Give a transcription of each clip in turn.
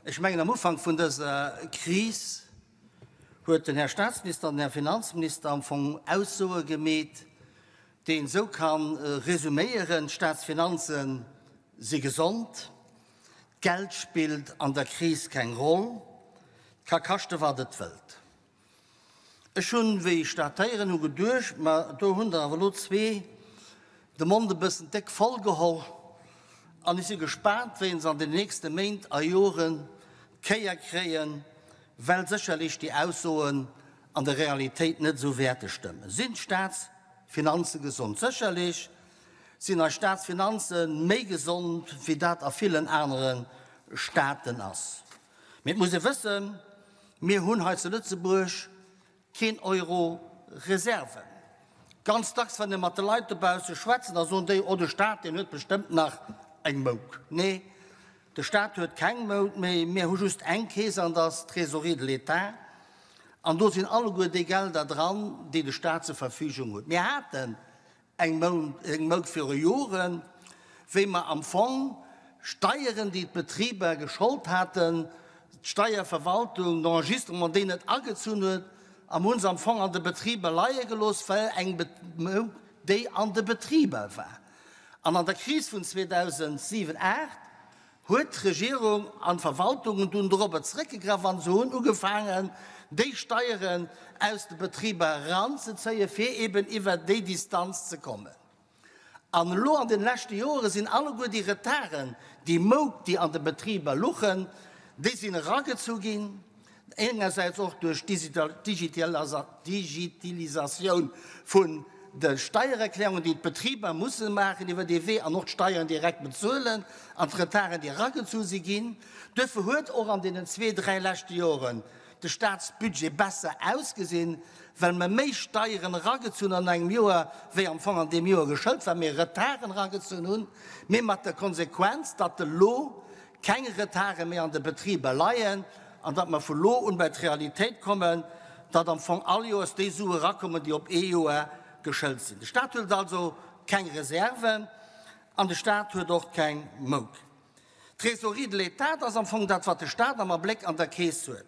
Ech mengen, am Ufank vun dëser Kris huet den Här Statsminister an den Här Finanzminister am Fong Aussoe gemeet, déi een esou ka resuméieren, D'Statsfinanze si gesond, d'Geld spillt an der Kris keng Roll, 't ka kaschte wat et wëllt. Ech hunn, wéi ech dat héieren hu geduecht, ma do hunn der awer elo zwee de Mond e bëssen déck voll geholl an ech si gespaant, wéi se an den nächste Méint a Joren d'Kéier kréien, well sécherlech déi Aussoen an der Realitéit net esou wäerte stëmmen. Sinn d'Staatsfinanze gesond? Sécherlech sinn eis Staatsfinanze méi gesond, wéi dat a villen anere Staaten ass. Mee et muss ee wëssen, Mir hunn hei zu Lëtzebuerg keen Euro Reserven. Ganz dacks, wann ee mat de Leit dobausse schwätzen, da soen déi, Oh, de Staat, deen huet bestëmmt nach eng Mouk. Nee, de Staat huet keng Mouk méi. Mir hu just eng Keess, an dat ass d'Trésorerie de l'État. An do sinn alleguer déi Gelder dran, déi de Staat zur Verfügung huet. Mir haten Eng Mouk viru Joren, wéi mer am Fong Steieren, déi d'Betriber geschollt haten, d'Steierverwaltung, d'Enregistrement, déi net agezunn huet, a mer hu se am Fong an de Betriber leie gelooss, well eng Mouk déi an de Betriber war. An an der Kris vun 2007, 8 huet d'Regierung an d'Verwaltungen dunn dorobber zeréckgegraff an se hunn ugefaangen, déi Steieren aus de Betriber eranzezéien, fir eben iwwer déi Distanz ze kommen. An elo an den leschte Joere sinn alleguer déi Retarden, déi Mouk, déi an de Betriber luchen, déi sinn eragezu ginn, engersäits och duerch d'Digitilisatioun vun de Steiererklärungen, déi d'Betriber musse maachen iwwer dee Wee an och d'Steieren direkt bezuelen an d'Retarden, déi eragezu si ginn. Duerfir huet och an deenen zwee, dräi leschte Joren de Statsbudget besser ausgesinn, well mer méi Steieren eragezunn an engem Joer, wéi am Fong an deem Joer geschëlt war, méi Retarden eragezunn hunn, mee mat der Konsequenz, datt elo keng Retarde méi an de Betriber leien an datt mer vu lo un bei d'Realitéit kommen, datt am Fong all Joers déi Sue erakommen, déi op ee Joer geschëlt sinn. De Stat huet also keng Reserven an de Stat huet och keng Mouk. D'Trésorerie de l'État ass am Fong dat, wat de Stat am Abléck an der Keess huet.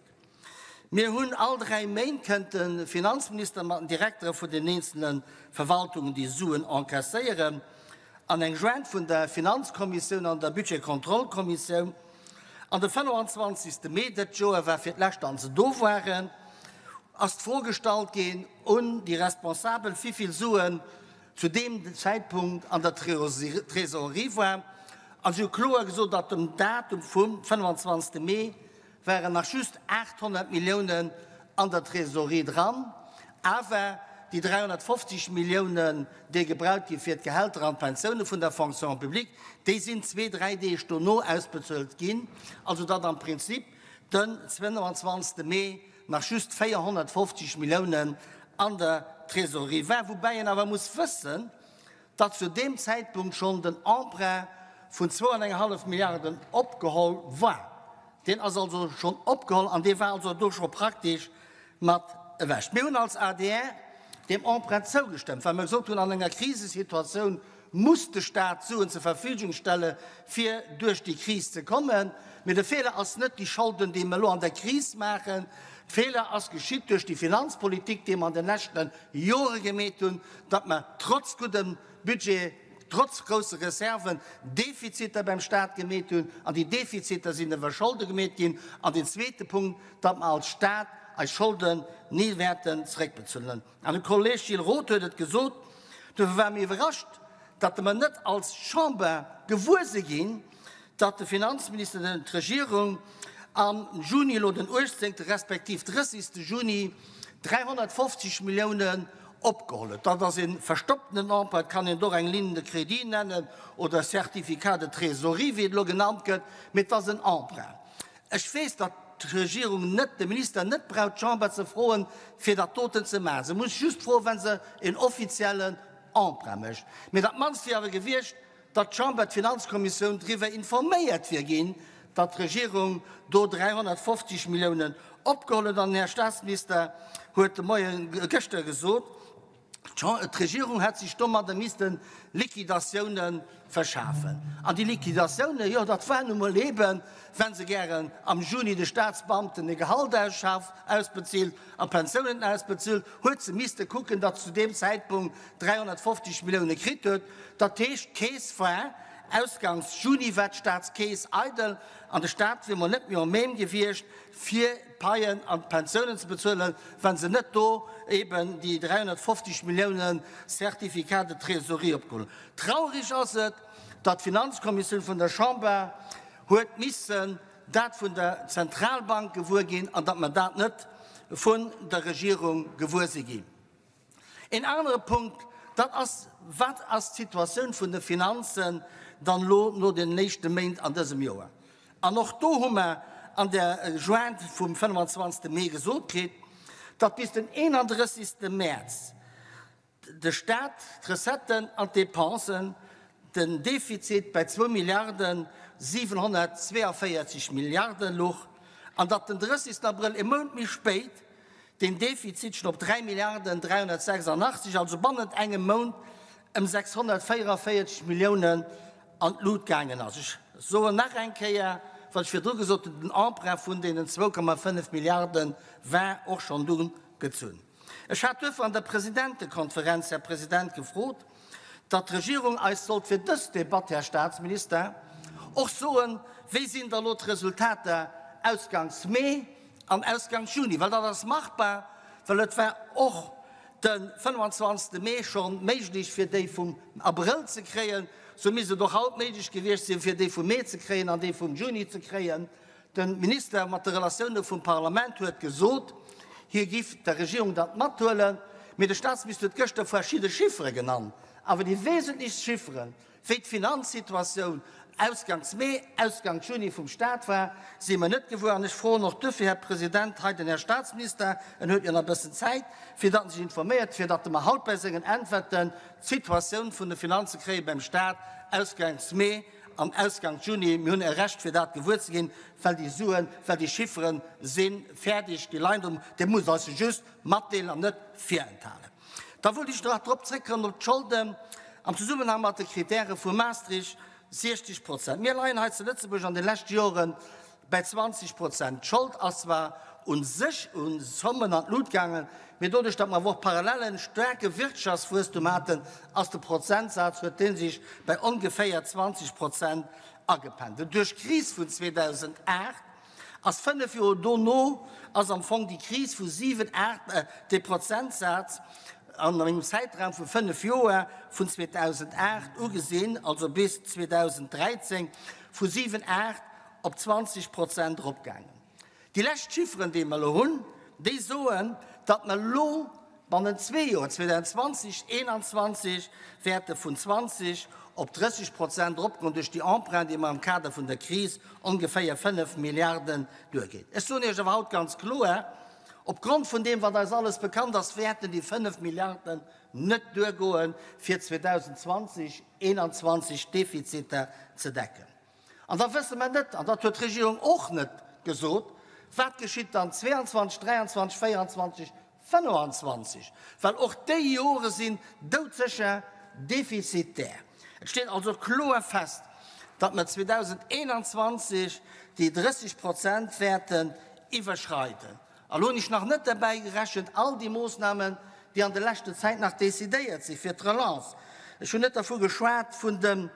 Mir hunn all dräi Méint kënnt de Finanzminister mat den Direktere vun den eenzele Verwaltungen, déi Suen encaisséieren, an eng Jointe vun der Finanzkommissioun an der Budgetkontrollkommissioun. An de 25. Mee dët Joer war fir d'lescht, datt se do waren, ass d'Fro gestallt ginn un déi Responsabel, wivill Suen zu deem Zäitpunkt an der Trésorerie war. A si hu kloer gesot, datt dem Datum vum 25. Mee waren nach just 800 Milliounen an der Trésorerie dran, awer déi 350 Milliounen, déi gebraucht gi fir d'Gehälter an d'Pensioune vun der Fonction publique, déi sinn zwee, dräi Deeg dono ausbezuelt ginn, also datt am Prinzip den 22 Mee nach just 450 Milliounen an der Trésorerie war, woubäi een awer muss wëssen, datt zu deem Zäitpunkt schonn den Emprunt vun zwou an eng hallef Milliarden opgeholl war. Deen ass also schonn opgeholl an dee war also do scho praktesch mat ewech. Mir hunn als adr deem Emprunt zougestëmmt, well mer gesot hunn, an enger Krisesituatioun muss de Stat Suen zur Verfügung stelle fir duerch déi Kris ze kommen. Mee de Feeler ass net déi Scholden, déi mer elo an der Kris maachen. D'Feeler ass geschitt duerch déi Finanzpolitik, déi mer an de leschte Jore gemeet hunn, datt mer trotz guddem Budget, trotz grousse Reserven, Defiziter beim Stat gemeet hunn, an déi Defiziter sinn iwwer Scholde gemeet ginn. An deen zweete Punkt, datt mer als Stat eis Scholden ni wäerten zréckbezuelen. An de Kolleg Gilles Roth huet et gesot, dofir ware mir iwwerrascht, datt mer net als Chamber gewuer si ginn, datt de Finanzminister den d'Regierung am Juni, elo den 18. Respektiv 30. Juni, 350 Milliounen opgeholl huet. Dat ass e verstopptenen Emprunt, et kann een et och eng Ligne de crédit nennen oder Certificat de trésorerie, wéi et elo genannt gëtt, mee et ass en Emprunt. Ech weess, datt d'Regierung net, de Minister net brauch d'Chamber ze froen, fir dat doten ze maachen. Se muss just froen, wa se en offiziellen Emprunt mécht. Mee dat mannst wier awer gewiescht, datt d'Chamber, d'Finanzkommissioun driwwer informéiert wier ginn, datt d'Regierung do 350 Milliounen opgeholl huet. An den Här Statsminister huet de Moien, gëschter gesot. D'Regierung hätt sech domadder misste Liquidatioune verschafen. An déi Liquidatioune, jo, dat war nu mol eeben, wa se gären am Juni de Staatsbeamten e Gehalt ausbezilt a Pensiounen ausbezilt, huet se misste kucken, datt se zu deem Zäitpunkt 350 Millioune kritt huet. Dat heescht, d'Keess war ausgangs Juni war d'Staatskeess eidel an de Staat wier mol net méi en même gewiescht, fir d'Paien an d'Pensiounen ze bezuelen, wa se net do eben déi 350 Milliounen Certificats de trésorerie opgeholl hunn. Traurig ass et, datt d'Finanzkommissioun vun der Chamber huet missen dat vun der Zentralbank gewuer ginn an datt mer dat net vun der Regierung gewuer si ginn. Een anere Punkt, dat ass, Wat ass d'Situatioun vun de Finanzen dann elo no den éischte Méint an dësem Joer? An och do hu mer an der Jointe vum 25. Mee gesot kritt, datt bis den 31. Mäerz de Stat d'Recetten an d'Dépensen den Defizit bei zwou Milliarden 742 Milliarden luch an datt den 30. Abrëll, e Mount méi spéit, deen Defizit schon op 3 Milliarden 386, also bannent engem Mount ëm 644 Milliounen an d'Lut gaangen ass. Ech soen nach eng Kéier, wat ech virdru gesot hunn, Den Emprunt vun deenen 2,5 Milliarde war och schonn du gezunn. Ech hat duerfir an der Presidentekonferenz, Här President, gefrot, datt d'Regierung eis sollt fir dës Debatt, Här Statsminister, och soen, wéi sinn da elo d'Resultater ausgangs Mee an ausgangs Juni, well dat ass machbar, well et war och de 25. Mee scho méiglech fir déi vum Abrëll ze kréien, sou misst et och haut méiglech gewiescht sinn, fir déi vum Mee ze kréien an déi vum Juni ze kréien. De Minister mat de Relatioune vum Parlament huet gesot, hie giff der Regierung dat mathuelen, mee de Staatsminister huet gëschter verschidde Chiffere genannt, awer déi wesentlechst Chifferen, Wéi d'Finanzsituatioun ausgangs Mee, ausgangs Juni vum Stat war, si mer net gewuer. An ech froen och duerfir, Här President, hei den Här Statsminister, en huet jo nach e bëssen Zäit, fir datt en sech informéiert, fir datt e mer haut bei sengen Äntwerten d'Situatioun vun de Finanze kréie beim Stat ausgangs Mee an ausgangs Juni. Mir hunn e Recht, fir dat gewuer ze ginn, well déi Suen, well déi Chiffere si fäerdeg, déi leien do. Dir musst eis se just matdeelen an net virenthalen. Da wollt ech nach drop zréckkommen, op d'Scholden am Zesummenhang mat de Kritäre vu Maastricht, 60 Prozent. Mir leien hei zu Lëtzebuerg an de leschte Jore bäi 20 Prozent. D'Schold ass zwar u sech u Zommen an d'Lut gaangen, mee doduerch, datt mer awer och parallel en staarke Wirtschaftswuesstum haten, ass de Prozentsaz, huet dee sech bei ongeféier 20 Prozent agependelt. Duerch d'Kris vun 2008 Ass 5 Joer dono ass am Fong déi Kris vu 7, 8, dee Prozentsaz an engem Zäitraum vu 5 Joer, vun 2008 ugesinn, also bis 2013, vu 7, 8 op 20 Prozent eropgaangen. Déi lescht Chifferen, déi mer elo hunn, déi soen, datt mer elo Bannent zwee Joer, 2020, 2021, wäerte vun 20 op 30 Prozent eropgoen duerch déi Emprunt, déi mer am Kader vun der Kris ongeféier 5 Milliarden duergeet. Ech soen Iech awer haut ganz kloer, Opgrond vun deem, wat eis alles bekannt ass, wäerten déi 5 Milliarden net duergoen, fir 2020, 2021 d'Defiziter ze decken. An da wësse mer net, an dat huet d'Regierung och net gesot, wat geschitt dann 22, 23, 24, 25, well och déi Jore sinn doudsécher defizitär. Et steet also kloer fest, datt mer 2021 déi 30 Prozent wäerten iwwerschreiden. A lo hunn ech nach net derbäi gerechent all déi Moossnamen, déi an der leschter Zäit nach decidéiert si fir d'Relance. Ech hunn net dervu geschwat vun dem,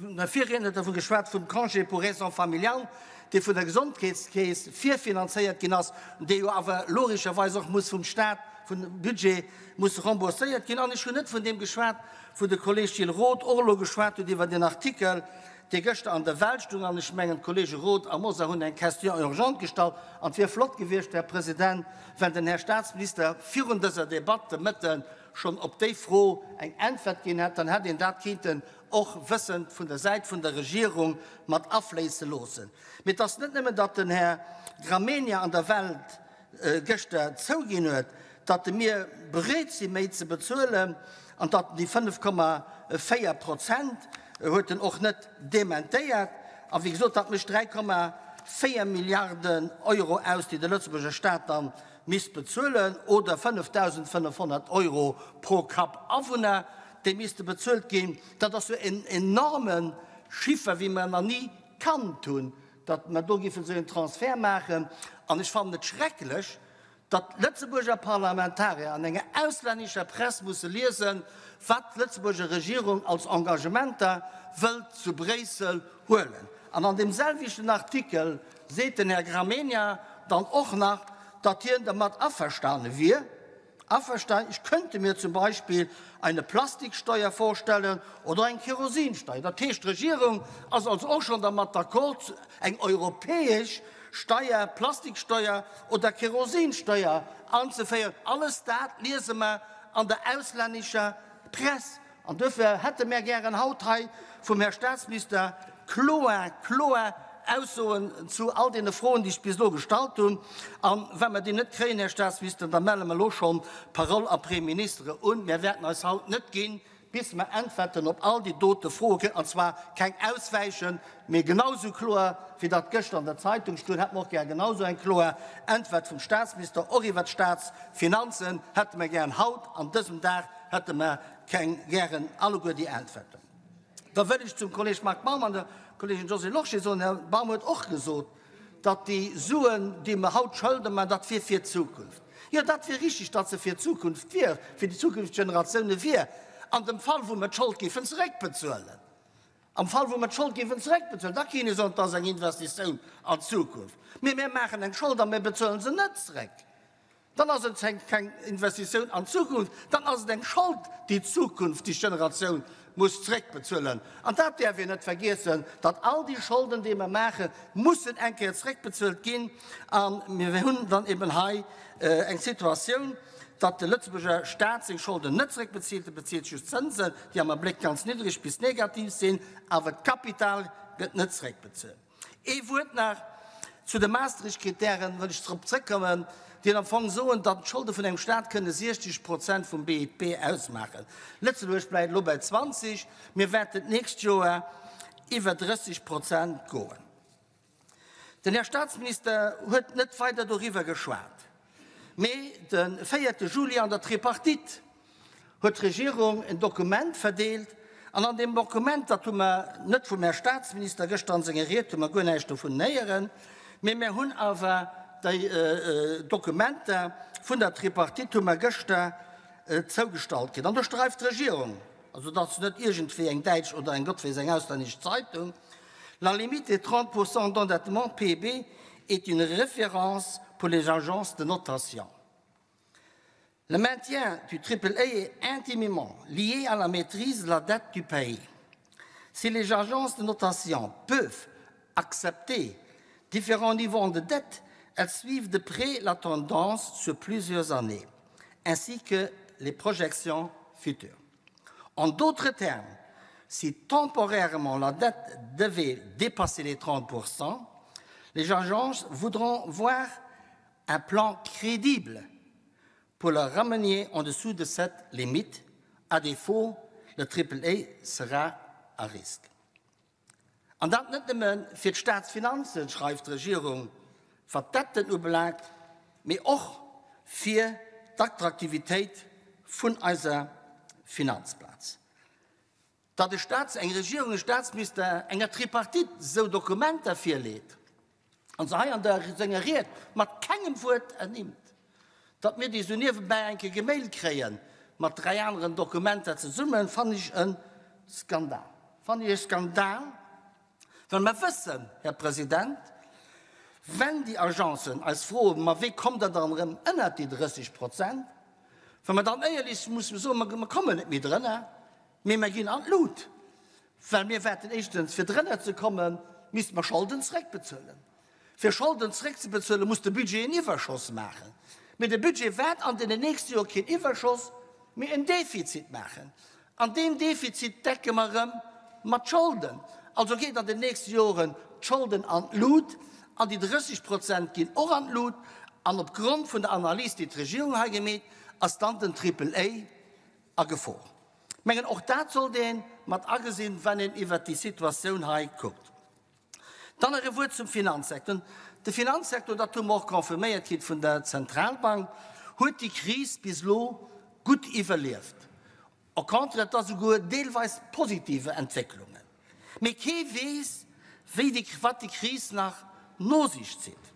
Mäi Virriedner huet dervu geschwat vum Congé pour raisons familiales, dee vun der Gesondheetskeess virfinanzéiert ginn ass, dee jo awer logescherweis och muss vum Stat, vum Budget muss rembourséiert ginn. An ech hunn net vun deem geschwat, wou de Kolleg Gilles Roth och elo geschwat huet iwwert een Artikel, dee gëschter an der Welt stung, an ech mengen, d'Kollege Roth a Mosar hunn eng Question urgente gestallt, an et wier flott gewiescht, Här President, wenn den Här Statsminister virun dëser Debatt de Mëtte schonn op déi Fro eng Äntwert ginn hätt, dann hätt een dat kinnten och wëssend vun der Säit vun der Regierung mat afléisse loossen. Mee et ass net nëmmen, datt den Här Gramegna an der Welt gëschter zouginn huet, datt mir bereet si méi ze bezuelen an datt déi 5,4 Prozent huet en och net dementéiert. A wéi gesot, dat mécht 3,4 Milliarden Euro aus, déi de Lëtzebuerger Staat da. misst bezuelen oder 5.500 Euro pro Kapp Awunner, déi misste bezuelt ginn. Dat ass jo en enorme Chiffer, wéi mer en nach ni kannt hunn, datt mer do géifen esou en Transfert maachen. An ech fannen et schrecklech, datt Lëtzebuerger Parlamentarier an enger auslännescher Press musse liesen, wat d'Lëtzebuerger Regierung als Engagementer wëllt zu Bréissel huelen. An an deem selwechten Artikel seet den Här Gramegna dann och nach, datt hien dermat averstane wier, averstanden, ich könnte mir zum Beispiel eine Plastiksteuer vorstellen oder eng Kerosinsteuer. Dat heescht, d'Regierung ass also och schonn dermat d'accord, eng europäesch Steuer, Plastiksteuer oder Kerosinsteuer anzeféieren. Alles dat liese mer an der auslännescher Press. An duerfir hätte mär gären haut hei vum Här Statsminister kloer, kloer Aussoen zu all deene Froen, déi ech bis elo gestallt hunn. A wa mer déi net kréien, Här Statsminister, da melle mer elo schonn Parole après ministre un. Mär wäerten eis haut net ginn, bis mer Äntwerten op all déi dote Froe kréien, an zwar keng auswäichend, mee genau esou kloer, wéi dat gëschter an der Zeitung stoung, hätte mer och gär genau esou eng kloer Äntwert vum Statsminister. Och iwwert d'Statsfinanzen hätte mer gären haut an dësem Dag hätte mer keng gären alleguer déi Äntwerten. Da wëll ech zum Kolleg Marc Baum an der Kollegin Josée Lorsché soen, Här Baum huet och gesot, datt déi Suen, déi mer haut Schëlde maachen, dat wier fir d'Zukunft. Jo, dat wier richtig, datt se fir d'Zukunft wier, fir déi zukünfteg Generatioune wier, an dem Fall, wou mer d'Schold géifen zeréckbezuelen. Am Fall, wou mer d'Schold géifen zeréckbezuelen, da kéint ee soen, et ass eng Investitioun an d'Zukunft. Mee mir maachen eng Schold a mir bezuelen se net zeréck. Dann ass et keng Investitioun an d'Zukunft, dann ass et eng Schold, déi d'zukünfteg Generatioun muss zréckbezuelen. An dat däerf een net vergiessen, datt all déi Scholden, déi mer maachen, mussen eng Kéier zréckbezuelt ginn. A mir hunn dann eben hei eng Situatioun, datt de Lëtzebuerger Stat seng Scholden net zréckbezilt, e bezilt just Zënsen, déi am Abléck ganz niddreg bis negativ sinn, awer d'Kapital gëtt net zréckbezuelt. Ee Wuert nach zu de Maastricht-Kritären, wëll ech drop zrëckkommen, déi am Fong soen, datt d'Scholde vun engem Stat kënne 60 Prozent vum BIP ausmaachen. Lëtzebuerg bläit elo bei 20, mir wäerten d'nächst Joer iwwer 30 Prozent goen. Den Här Statsminister huet net weider doriwwer geschwat. Mee de véierte Juli an der Tripartite huet d'Regierung en Dokument verdeelt an an deem Dokument, dat hu mer net vum Här Statsminister gëschter an senger Ried hu mer guer näischt dovun héieren, mee mer hunn awer déi Dokumenter vun der Tripartite hu mer gëschter zougestallt kritt. An do schreift d'Regierung, also dat ass net iergendwéi eng däitsch oder eng Gott weess eng auslännesch Zeitung, La limite des 30 pourcent d'endettement PIB est une référence pour les agences de notation. Le maintien du triple A est intimement lié à la maîtrise de la dette du pays. Si les agences de notation peuvent accepter différents niveaux de dette, elles suivent de près la tendance sur plusieurs années, ainsi que les projections futures. En d'autres termes, si temporairement la dette devait dépasser les 30 les agences voudront voir un plan crédible pour la ramener en dessous de cette limite. À défaut, le triple A sera à risque. An dat net nëmme fir d'Staatsfinanzen, schreift d'Regierung, wat d'Detten ubelaangt, mee och fir d'Attraktivitéit vun eiser Finanzplaz. Datt e Staats-, eng Regierung, e Staatsminister enger Tripartite esou Dokumenter virleet an se hei an der senger Ried mat kengem Wuert ernimmt, datt mir déi esou niewebäi eng Kéier gemailt kréie mat 3 aneren Dokumenter zesummen, fannen ech e Skandal. Fannen ech e Skandal, well mer wëssen, Här President, wenn déi Agencen eis froen, ma wéi kommt Der dann erëm ënnert déi 30 Prozent, wa mer dann éierlech musse soen, mer kommen net méi drënner, mee mer ginn an d'Lut, well mir wäerten éischtens, fir drënner ze kommen, misste mer Scholden zréckbezuelen. Fir Scholden zréckzebezuelen, muss de Budget en Iwwerschoss maachen. Mee de Budget wäert an deenen nächste Jore keen Iwwerschoss, mee en Defizit maachen. An deen Defizit decke mer erëm mat Scholden. Also geet an den nächste Joren d'Scholden an d'Lut an déi 30 Prozent ginn och an d'Lut. An opgrond vun der Analys, déi d'Regierung hei gemeet, ass dann den Triple A a Gefor. Mengen, och dat sollt ee mat agesinn, wann een iwwert déi Situatioun hei kuckt. Dann nach e Wuert zum Finanzsektor. De Finanzsektor, dat hu mer och confirméiert kritt vun der Zentralbank, huet déi Kris bis elo gutt iwwerlieft. Au contraire, et ass souguer deelweis positive Entwécklungen. Mee kee weess, wéi déi, wat déi Kris nach no sech zitt.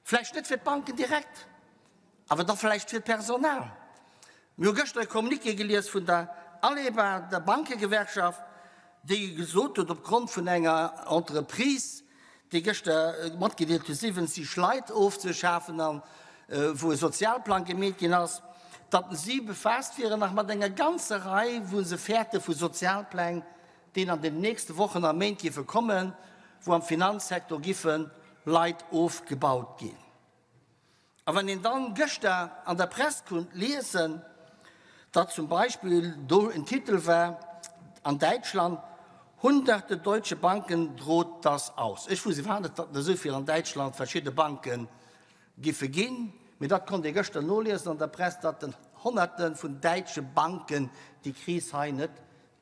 Vläicht net fir d'Banken direkt, awer da vläicht fir d'Personal. Mir hu gëschter e Communiqué gelies vun der ALEBA, der Bankegewerkschaft, déi gesot huet, opgrond vun enger Entreprise, déi gëschter matgedeelt huet, 70 Leit ofzeschafen an wou e Sozialplang gemeet ginn ass, datt si befaasst wieren nach mat enger ganzer Rei, wou se fäerte vu Sozialpläng, deen an den nächste Wochen a Méint géife kommen, wou am Finanzsektor giffe Leit ofgebaut ginn. A wann een dann gëschter an der Press konnt liesen, datt zum Beispill do en Titel war an Däitschland, Hunderte deutsche Banken droht das Aus. Ech wousst iwwerhaapt net, datt et esou vill an Däitschland verschidde Banke giffe ginn, mee dat konnt ee gëschter noliesen an der Press, datt den Honnerte vun däitsche Banken déi Kris hei net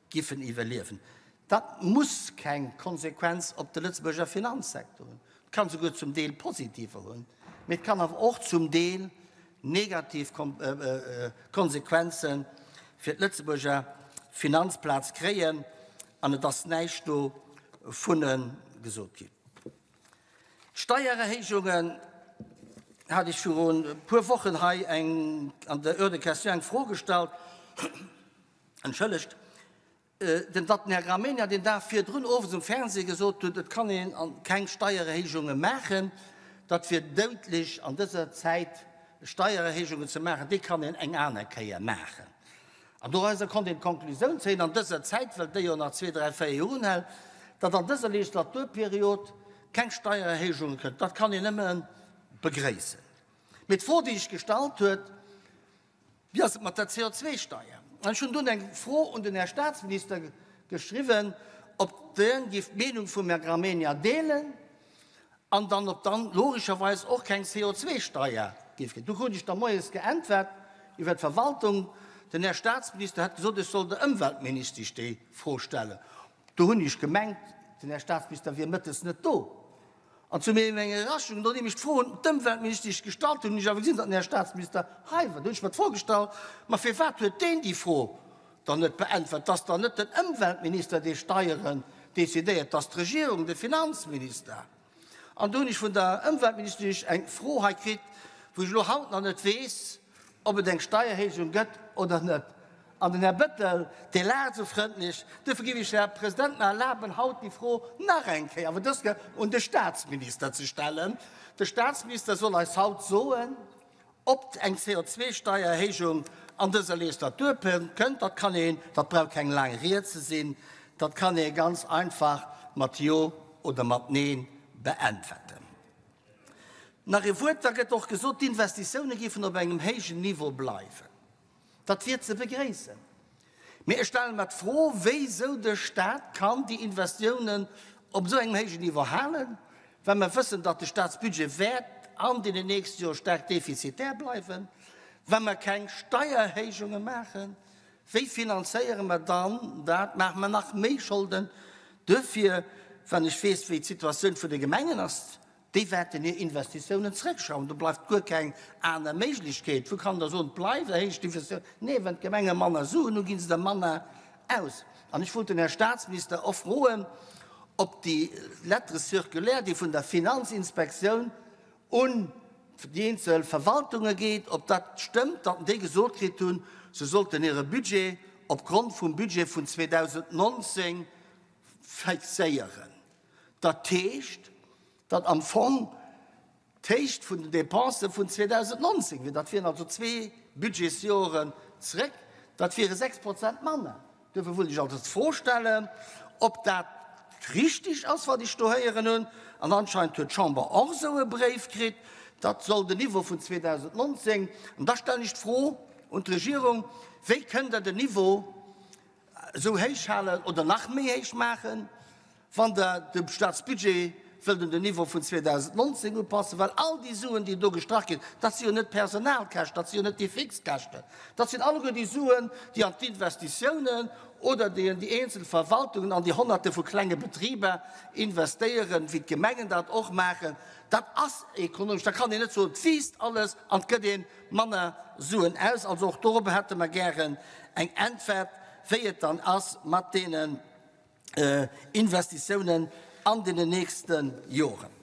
giffen iwwerliewen. Dat muss keng Konsequenz op de Lëtzebuerger Finanzsektor hunn. Et kann souguer zum Deel positiver hunn, mee et kann awer och zum Deel negativ Konsequenze fir d'Lëtzebuerger Finanzplaz kréien, an et ass näischt dovunne gesot ginn. D'Steiererhéijungen hat ech viru e puer Wochen hei eng an der Heure de questions eng Fro gestallt. Entschëllegt, den datt den Här Gramegna deen Dag virdrun owes um Fernseh gesot huet, et kann een keng Steiererhéijunge maachen, dat wier doudlech an dëser Zäit Steiererhéijungen ze maachen, déi kann een eng aner Kéier maachen. An dorauser konnt een d'Konklusioun zéien, an dëser Zäit, well déi jo nach zwee, dräi, véier Joer unhält, datt an dëser Legislaturperiod keng Steiererhéijunge kënnt. Dat kann een nëmme begréissen. Mee d'Fro, déi sech gestallt huet, Wéi ass et mat der CO2-Steier? An ech hunn dunn eng Fro un den Här Statsminister geschriwwen, ob deen géif d'Meenung vum Här Gramegna deelen an dann, ob dann logescherweis och keng CO2-Steier géif ginn. Du krut ech da moies geäntwert iwwer d'Verwaltung, den Här Statsminister hätt gesot, ech soll der Ëmweltministesch déi Fro stellen. Do hunn ech gemengt, den Här Statsminister wier mëttes net do. An zu menger Iwwerraschung, nodeem ech d'Fro un d'Ëmweltministesch gestallt hunn, hunn ech awer gesinn, datt den Här Statsminister hei war. Do hunn ech mer d'Fro gestallt, Ma firwat huet deen déi Fro dann net beäntwert? T'ass dann net den Ëmweltminister, dee Steieren decidéiert, t'ass d'Regierung, de Finanzminister. An do hunn ech vun der Ëmweltministesch eng Fro hei kritt, wou ech elo haut nach net weess, ob et eng Steierhéijung gëtt oder net. An den Här Bettel, dee laacht esou frëndlech. Duerfir géif ech, Här President, mer erlaben, haut déi Fro nach eng Kéier, awer dës Kéier un de Statsminister ze stellen. De Statsminister soll eis haut soen, ob eng CO2-Steiererhéijung an dëser Legislatur kënnt. Dat kann een, dat brauch keng laang Ried ze sinn, dat kann ee ganz einfach mat Jo oder mat Neen beäntwerten. Nach ee Wuert, Da gëtt och gesot, d'Investitioune géifen op engem héijen Niveau bleiwen. Dat wier ze begréissen. Mee ech stelle mer d'Fro, wéisou de Stat kann déi Investiounen op esou engem héijen Niveau halen, wa mer wëssen, datt de Statsbudget wäert an deenen nächste Jore staark defizitär bleiwen, wa mer keng Steierhéijunge maachen. Wéi finanzéiere mer dann dat? Maache mer nach méi Scholden? Duerfir, wann ech weess, wéi d'Situatioun vun de Gemengen ass, Déi wäerten hir Investitiounen zréckschrauwen. Do bleift guer keng aner Méiglechkeet. Wou kann Der soen, et bleift erhéicht d'Investitioun? Nee, wann d'Gemenge manner Suen hunn, gi se der manner aus. An ech wollt den Här Statsminister och froen, ob déi Lettre circulaire, déi vun der Finanzinspektioun un déi eenzel Verwaltunge geet, ob dat stëmmt, datt déi gesot kritt hunn, se sollten hire Budget opgrond vum Budget vun 2019 fixéieren. Dat heescht, datt am Fong d'Héicht vun den Dépensë vun 2019 wier, dat wieren also zwee Budgetsjoren zréck, dat wiere 6 Prozent manner. Duerfir wëllt ech also d'Fro stellen, ob dat richtig ass, wat ech do héieren hunn. An anscheinend huet d'Chamber och esou e Bréif kritt, dat soll den Niveau vun 2019. An da stellen ech d'Fro un d'Regierung, Wéi kënnt Der den Niveau esou héich halen oder nach méi héich maachen, wann Der de Staatsbudget wëllt un den Niveau vun 2019 upassen, well all déi Suen, déi do gestrach ginn, dat si jo net d'Personalkäschten, dat si jo net déi fix Käschten, dat sinn alleguer déi Suen, déi an d'Investitiounen. oder déi an déi eenzel Verwaltungen, an déi Honnerte vu klenge Betriber investéieren, wéi d'Gemengen dat och maachen. Dat ass ekonomesch. Da kann een net soen, et wiisst alles an et gëtt ee manner Suen aus. Also och dorobber hätte mer gären eng Äntwert, wéi et dann ass mat deenen Investitiounen an deenen nächste Joren.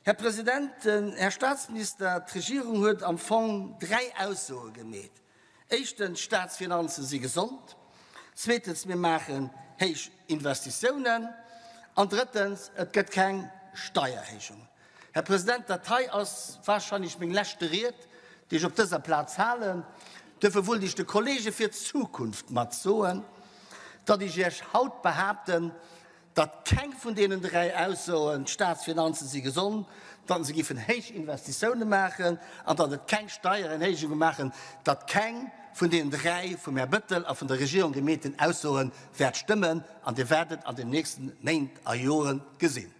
Här President, Här Statsminister, d'Regierung huet am Fong dräi Aussoe gemeet. Éischtens, d'Statsfinanze si gesond. Zweetens, mir maachen héich Investitiounen. An drëttens, et gëtt keng Steierhéijungen. Här President, dat hei ass wahrscheinlech meng leschte Ried, déi ech op dëser Plaz halen. Duerfir wullt ech de Kollege fir d'Zukunft mat soen, datt ech Iech haut behaapten, datt keng vun deenen dräi Aussoen, d'Staatsfinanze si gesond, datt se giffen héich Investitioune maachen an datt et keng Steierenhéijunge maachen, datt keng vun deenen dräi vum Här Bettel a vun der Regierung gemeeten Aussoe wäert stëmmen an Dir wäert et an den nächste Méint a Jore gesinn.